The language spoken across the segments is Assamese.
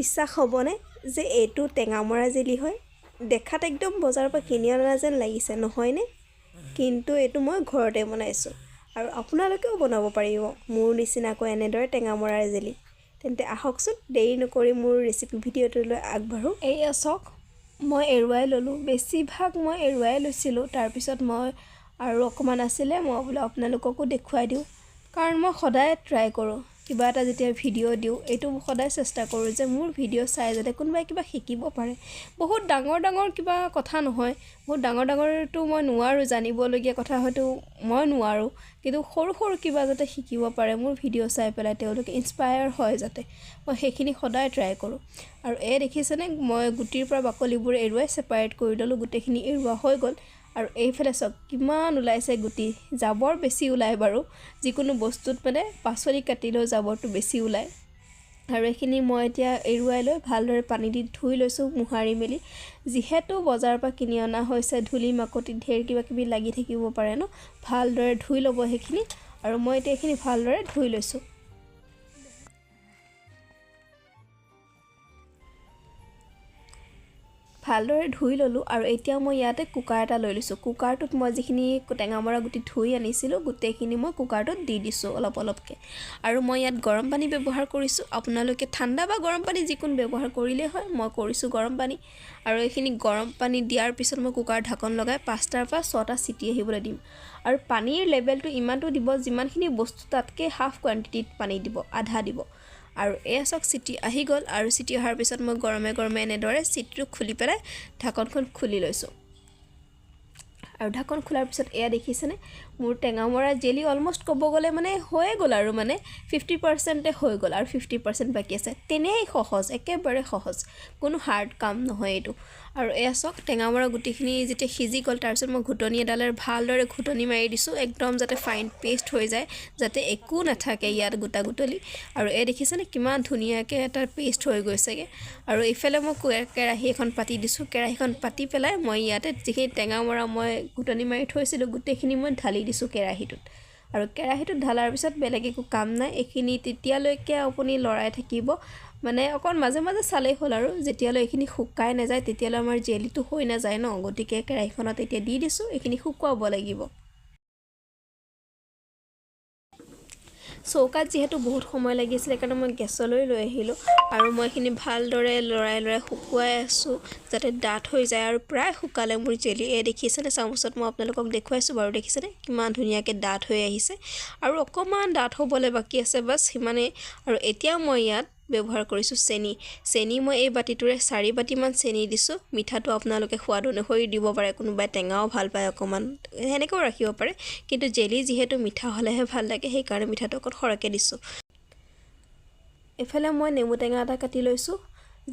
বিশ্বাস হ'বনে যে এইটো টেঙামৰা জেলি হয়? দেখাত একদম বজাৰৰ পৰা কিনি অনা যেন লাগিছে নহয়নে? কিন্তু এইটো মই ঘৰতে বনাইছোঁ আৰু আপোনালোকেও বনাব পাৰিব মোৰ নিচিনাকৈ এনেদৰে টেঙামৰাৰ জেলি। তেন্তে আহকচোন, দেৰি নকৰি মোৰ ৰেচিপি ভিডিঅ'টোলৈ আগবাঢ়োঁ। এইয়া চাওক, মই এৰুৱাই ল'লোঁ, বেছিভাগ মই এৰুৱাই লৈছিলোঁ। তাৰপিছত মই আৰু অকণমান আছিলে, মই বোলো আপোনালোককো দেখুৱাই দিওঁ, কাৰণ মই সদায় ট্ৰাই কৰোঁ কিবা এটা যেতিয়া ভিডিঅ' দিওঁ, এইটো সদায় চেষ্টা কৰোঁ যে মোৰ ভিডিঅ' চাই যাতে কোনোবাই কিবা শিকিব পাৰে। বহুত ডাঙৰ ডাঙৰ কিবা কথা নহয়, বহুত ডাঙৰ ডাঙৰটো মই নোৱাৰোঁ, জানিবলগীয়া কথা হয়তো মই নোৱাৰোঁ, কিন্তু সৰু সৰু কিবা যাতে শিকিব পাৰে মোৰ ভিডিঅ' চাই পেলাই, তেওঁলোকে ইনস্পায়াৰ হয় যাতে, মই সেইখিনি সদায় ট্ৰাই কৰোঁ। আৰু এই দেখিছেনে, মই গুটিৰ পৰা বাকলিবোৰ এৰুৱাই ছেপাৰেট কৰি ল'লোঁ, গোটেইখিনি এৰুৱা হৈ গ'ল। আৰু এইফালে চাওক কিমান ওলাইছে গুটি, জাবৰ বেছি ওলায় বাৰু, যিকোনো বস্তুত মানে পাচলি কাটিলেও জাবৰটো বেছি ওলায়। আৰু এইখিনি মই এতিয়া এৰুৱাই লৈ ভালদৰে পানী দি ধুই লৈছোঁ মোহাৰি মেলি। যিহেতু বজাৰৰ পৰা কিনি অনা হৈছে, ধূলি মাকতি ঢেৰ কিবা কিবি লাগি থাকিব পাৰে ন, ভালদৰে ধুই ল'ব সেইখিনি। আৰু মই এতিয়া এইখিনি ভালদৰে ধুই লৈছোঁ। ভালদৰে ধুই ল'লোঁ। আৰু এতিয়া মই ইয়াতে কুকাৰ এটা লৈ লৈছোঁ। কুকাৰটোত মই যিখিনি টেঙামৰা গুটি ধুই আনিছিলোঁ গোটেইখিনি মই কুকাৰটোত দি দিছোঁ অলপ অলপকৈ। আৰু মই ইয়াত গৰম পানী ব্যৱহাৰ কৰিছোঁ, আপোনালোকে ঠাণ্ডা বা গৰম পানী যিকোনো ব্যৱহাৰ কৰিলেই হয়, মই কৰিছোঁ গৰম পানী। আৰু এইখিনি গৰম পানী দিয়াৰ পিছত মই কুকাৰ ঢাকন লগাই 5টাৰ পৰা 6টা চিটি আহিবলৈ দিম। আৰু পানীৰ লেভেলটো ইমানটো দিব যিমানখিনি বস্তু তাতকৈ হাফ কোৱাণ্টিটিত পানী দিব, আধা দিব। আৰু এয়া চাওক চিটি আহি গ'ল। আৰু চিটি অহাৰ পিছত মই গৰমে গৰমে এনেদৰে চিটিটো খুলি পেলাই ঢাকনখন খুলি লৈছোঁ। আৰু ঢাকন খোলাৰ পিছত এয়া দেখিছেনে, মোৰ টেঙামৰা জেলি অলমষ্ট ক'ব গ'লে মানে হৈয়ে গ'ল, আৰু মানে 50% হৈ গ'ল আৰু 50% বাকী আছে। তেনেই সহজ, একেবাৰে সহজ, কোনো হাৰ্ড কাম নহয় এইটো। আৰু এয়া চাওক টেঙামৰা গুটিখিনি যেতিয়া সিজি গ'ল, তাৰপিছত মই ঘুটনি এডালেৰে ভালদৰে ঘুটনি মাৰি দিছোঁ, একদম যাতে ফাইন পেষ্ট হৈ যায়, যাতে একো নাথাকে ইয়াত গোটা গুটলি। আৰু এয়া দেখিছেনে কিমান ধুনীয়াকৈ এটা পেষ্ট হৈ গৈছেগৈ। আৰু এইফালে মই কেৰাহী এখন পাতি দিছোঁ। কেৰাহীখন পাতি পেলাই মই ইয়াতে যিখিনি টেঙামৰা মই ঘুটনি মাৰি থৈছিলোঁ গোটেইখিনি মই ঢালি দিছোঁ কেৰাহীটোত। আৰু কেৰাহীটোত ঢালাৰ পিছত বেলেগ একো কাম নাই, এইখিনি তেতিয়ালৈকে আপুনি লৰাই থাকিব, মানে অকণ মাজে মাজে চালেই হ'ল আৰু, যেতিয়ালৈ এইখিনি শুকাই নাযায় তেতিয়ালৈ আমাৰ জেলিটো হৈ নাযায় ন। গতিকে কেৰাহীখনত এতিয়া দি দিছোঁ, এইখিনি শুকুৱাব লাগিব। চৌকাত যিহেতু বহুত সময় লাগিছিলে সেইকাৰণে মই গেছলৈ লৈ আহিলোঁ। আৰু মই এইখিনি ভালদৰে লৰাই লৰাই শুকুৱাই আছোঁ যাতে ডাঠ হৈ যায়। আৰু প্ৰায় শুকালে মোৰ জেলি। এই দেখিছেনে চামুচত মই আপোনালোকক দেখুৱাইছোঁ বাৰু, দেখিছেনে কিমান ধুনীয়াকৈ ডাঠ হৈ আহিছে। আৰু অকণমান ডাঠ হ'বলৈ বাকী আছে, বাছ সিমানেই। আৰু এতিয়া মই ইয়াত ব্যৱহাৰ কৰিছোঁ চেনি। চেনি মই এই বাতিটোৰে 4 বাতিমান চেনি দিছোঁ। মিঠাটো আপোনালোকে সোৱাদ অনুসৰি দিব পাৰে, কোনোবাই টেঙাও ভাল পায় অকণমান, সেনেকৈও ৰাখিব পাৰে, কিন্তু জেলি যিহেতু মিঠা হ'লেহে ভাল লাগে, সেইকাৰণে মিঠাটো অকণ সৰহকৈ দিছোঁ। এইফালে মই নেমু টেঙা এটা কাটি লৈছোঁ।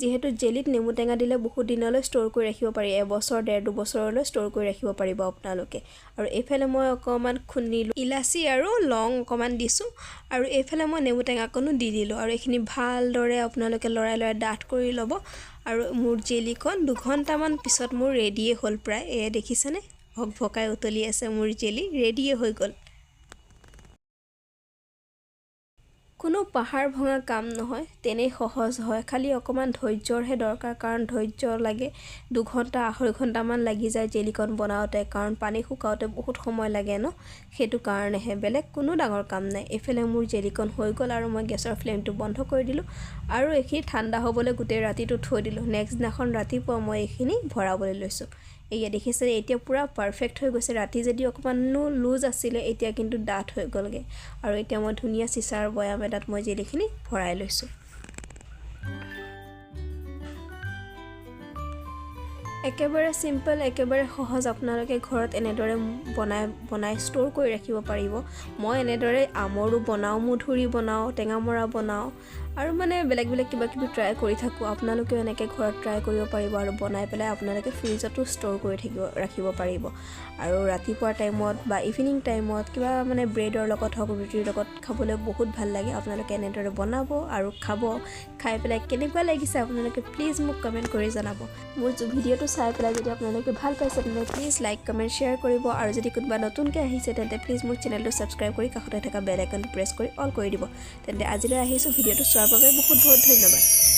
যিহেতু জেলিত নেমু টেঙা দিলে বহুত দিনলৈ ষ্ট'ৰ কৰি ৰাখিব পাৰি, এবছৰ 1.5 2 বছৰলৈ ষ্ট'ৰ কৰি ৰাখিব পাৰিব আপোনালোকে। আৰু এইফালে মই অকণমান খুন্দিলোঁ ইলাচি আৰু লং অকণমান দিছোঁ। আৰু এইফালে মই নেমু টেঙাকণো দি দিলোঁ। আৰু এইখিনি ভালদৰে আপোনালোকে লৰাই লৰাই ডাঠ কৰি ল'ব। আৰু মোৰ জেলিকণ 2 ঘণ্টামান পিছত মোৰ ৰেডিয়ে হ'ল প্ৰায়। এয়া দেখিছেনে, ভক ভকাই উতলি আছে, মোৰ জেলি ৰেডিয়ে হৈ গ'ল। কোনো পাহাৰ ভঙা কাম নহয়, তেনেই সহজ হয়, খালি অকণমান ধৈৰ্যৰহে দৰকাৰ। কাৰণ ধৈৰ্য লাগে, 2 ঘণ্টা 2.5 ঘণ্টামান লাগি যায় জেলিকণ বনাওঁতে, কাৰণ পানী শুকাওঁতে বহুত সময় লাগে ন, সেইটো কাৰণেহে, বেলেগ কোনো ডাঙৰ কাম নাই। এইফালে মোৰ জেলিকণ হৈ গ'ল আৰু মই গেছৰ ফ্লেমটো বন্ধ কৰি দিলোঁ আৰু এইখিনি ঠাণ্ডা হ'বলৈ গোটেই ৰাতিটো থৈ দিলোঁ। নেক্সট দিনাখন ৰাতিপুৱা মই এইখিনি ভৰাবলৈ লৈছোঁ। এয়া দেখিছে, এতিয়া পূৰা পাৰফেক্ট হৈ গৈছে। ৰাতি যদি অকণমানো লুজ আছিলে, এতিয়া কিন্তু ডাঠ হৈ গ'লগৈ। আৰু এতিয়া মই ধুনীয়া চিচাৰ বৈয়াম এটাত মই জেলিখিনি ভৰাই লৈছোঁ। একেবাৰে চিম্পল, একেবাৰে সহজ। আপোনালোকে ঘৰত এনেদৰে বনাই বনাই ষ্ট'ৰ কৰি ৰাখিব পাৰিব। মই এনেদৰে আমৰো বনাওঁ, মধুৰি বনাওঁ, টেঙামৰা বনাওঁ আৰু মানে বেলেগ বেলেগ কিবা কিবি ট্ৰাই কৰি থাকোঁ। আপোনালোকেও এনেকৈ ঘৰত ট্ৰাই কৰিব পাৰিব আৰু বনাই পেলাই আপোনালোকে ফ্ৰিজতো ষ্ট'ৰ কৰি ৰাখিব পাৰিব। আৰু ৰাতিপুৱাৰ টাইমত বা ইভিনিং টাইমত কিবা মানে ব্ৰেডৰ লগত হওক, ৰুটিৰ লগত খাবলৈ বহুত ভাল লাগে। আপোনালোকে এনেদৰে বনাব আৰু খাব। খাই পেলাই কেনেকুৱা লাগিছে আপোনালোকে প্লিজ মোক কমেণ্ট কৰি জনাব। মোৰ ভিডিঅ'টো চাই পেলাই যদি আপোনালোকে ভাল পাইছে, তেন্তে প্লিজ লাইক, কমেণ্ট, শ্বেয়াৰ কৰিব। আৰু যদি কোনোবা নতুনকৈ আহিছে, তেন্তে প্লিজ মোৰ চেনেলটো ছাবস্ক্ৰাইব কৰি কাষতে থকা বেল আইকনটো প্ৰেছ কৰি অল কৰি দিব। তেন্তে আজিলৈ আহিছোঁ। ভিডিঅ'টো চোৱাৰ বাবে বহুত বহুত ধন্যবাদ।